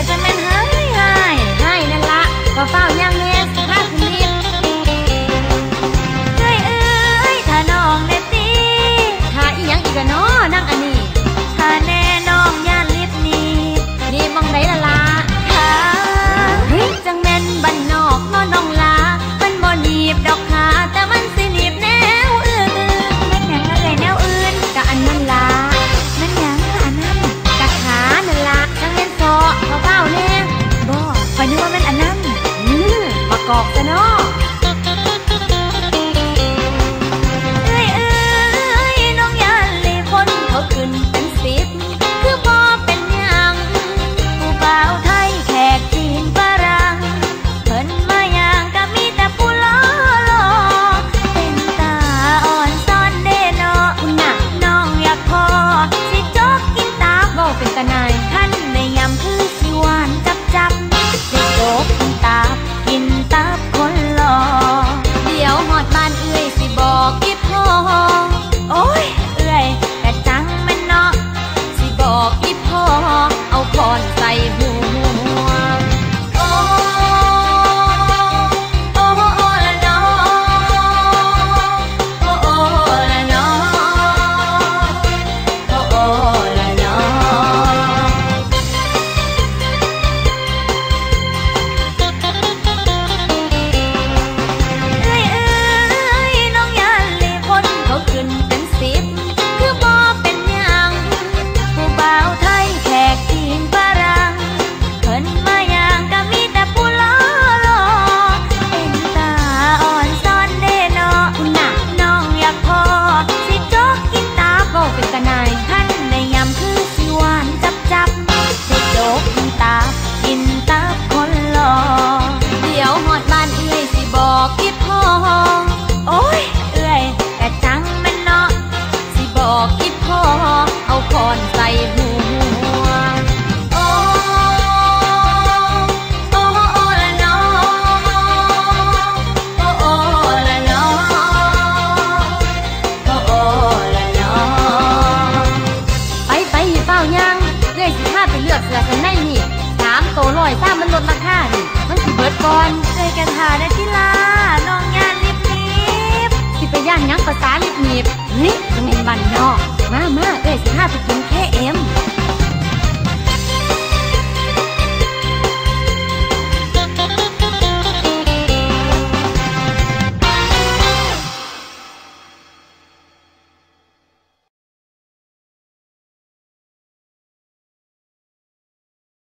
ຈັ່ງແມ່ນຮ້າຍ ຮ້າຍນັ້ນລະ ຟ້າວໆຍ່າງແດ່ ຊິພາຂຶ້ນລິບ. ເອື້ອຍເອີຍ ຖ້ານ້ອງແດ່ຕິ. ຖ້າອີ່ຫຍັງອີກລະນໍ ນາງອັນນີ້? ຖ້າແດ່ນ້ອງຢ້ານລິບໜີບ. ໜີບໝ່ອງໃດລະລະ? ຖ້າ ເຮີ້ຍ ຈັ່ງແມ່ນບ້ານນອກເນາະນ້ອງຫຼ້າ ມັນບໍ່ໜີບດອກຂາ ແຕ່ມັນຊິໜີບແນວອື່ນ. ແມ່ນຫຍັງລະເອື້ອຍແນວອື່ນ? ກະອັນນັ້ນລະ. ແມ່ນຫຍັງລະອັນນັ້ນ? ກະຂານັ້ນລະ. ຈັ່ງແມ່ນເຊາະ ຟ້າວໆແດ່. ບໍ່ ຂ້ອຍນຶກວ່າແມ່ນອັນນັ້ນ. ອື ມາກອກຊະເນາະ. ເອື້ອຍເອີຍ ນ້ອງຢ້ານເລຄົນເຂົາຂຶ້ນເປັນສິບ ຄືບໍ່ເປັນຫຍັງ ຜູ້ບ່າວໄທ ແຂກຈີນ ຝຣັ່ງ ເພິ່ນມາຍ່າງກະມີແຕ່ຜູ້ຫຼໍ່ໆ ເປັນຕາອ່ອນຊອນເດເນາະ. ພຸ້ນນະ ນ້ອງຢາກພໍ້ ຊິຈົກກິນຕັບ ເວົ້າເປັນຕາໜ່າຍ ຄັນໄດ້ຫຍ້ຳຄືຊິຫວານຈັບໆ ໄດ້ຈົກກິນຕັບ ກິນຕັບຄົນຫຼໍ່. ດຽວຮອດບ້ານເອື້ອຍຊິບອກອີ່ພໍ່. ໂອ້ຍ ເອື້ອຍກະຈັ່ງແມ່ນເນາະ ຊິບອກອີ່ພໍ່ ເອົາຄ້ອນໃສ່ຫົວ. ໂອ້ ໂອ້ ໂອ້ລະເນາະ ໂອ້ ໂອ້ລະເນາະ ໂອ້ ໂອ້ລະເນາະ. ເອື້ອຍເອີຍ ນ້ອງຢ້ານເລຄົນເຂົາຂຶ້ນເປັນສິບ ຄືບໍ່ເປັນຫຍັງ ຜູ້ບ່າວໄທ ແຂກຈີນ ຝຣັ່ງ ເພິ່ນມາຍ່າງກະມີແຕ່ຜູ້ຫຼໍ່ໆ ເປັນຕາອ່ອນຊອນເດເນາະ. ພຸ້ນນະ ນ້ອງຢາກພໍ້ ຊິຈົກກິນຕັບ ເວົ້າເປັນຕາໜ່າຍ ຄັນໄດ້ຫຍ້ຳຄືຊິຫວານຈັບໆ ໄດ້ຈົກກິນຕັບ ກິນຕັບຄົນຫຼໍ່. ດຽວຮອດບ້ານເອື້ອຍຊິບອກອີ່ພໍ່. ໂອ້ຍ ເອື້ອຍກະຈັ່ງແມ່ນເນາະ ຊິບອກອີ່ພໍ່ ເອົາຄ້ອນໃສ່ຫົວ. ໂອ້ ໂອ້ ໂອ້ລະເນາະ ໂອ້ ໂອ້ລະເນາະ ໂອ້ ໂອ້ລະເນາະ. ໄປໆ ຟ້າວຍ່າງ ເອື້ອຍຊິພາໄປເລືອກເສື້ອຊັ້ນໃນນີ້ ສາມໂຕຮ້ອຍຊາ ມັນລົດລາຄານີ້ ມັນຊິເບິດກ່ອນ. ເອື້ອຍກະຖ້າແດ່ຕິລະ ນ້ອງຢ້ານລິບໜີບ. ຊິໄປຢ້ານຫຍັງພາສາລິບໜີບ? ເຮີ້ຍ ຈັ່ງແມ່ນບ້ານນອກ. ມາໆ ເອື້ອຍຊິພາໄປກິນເຄເອັມ.